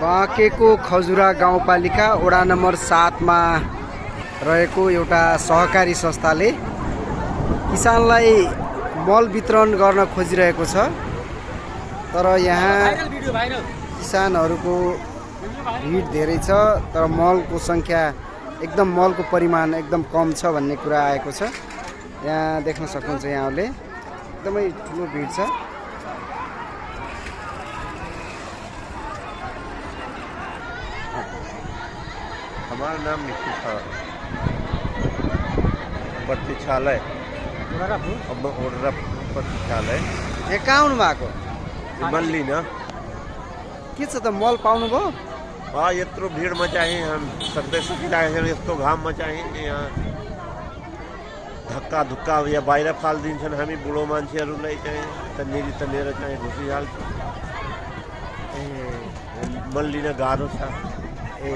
बाँकेको खजुरा गाउँपालिका वडा नम्बर 7 मा रहेको एउटा सहकारी संस्थाले किसानलाई मल वितरण गर्न खोजिरहेको छ। तर यहाँ किसानहरूको भिड धेरै छ, तर मलको संख्या एकदम मलको परिमाण एकदम कम छ भन्ने कुरा आएको छ। यहाँ देख्न सक्नुहुन्छ यहाँले एकदमै ठुलो भिड छ। हमारा नाम निखिल था, प्रतीक्षालय प्रतीक्षालय ए कहाँ आउनु भएको? मल्ली न के छ त मल पाउनु भयो? यत्रो भिडमा चाहिँ सक्दै सकिरहेको यस्तो घाममा चाहिँ यहाँ धक्का धुक्का या बाहिर फालिदिन्छन्। हामी बुढो मान्छेहरूलाई चाहिँ तनेर चाहिँ घुसिहाल्छ। मल्लिन गाह्रो छ। ए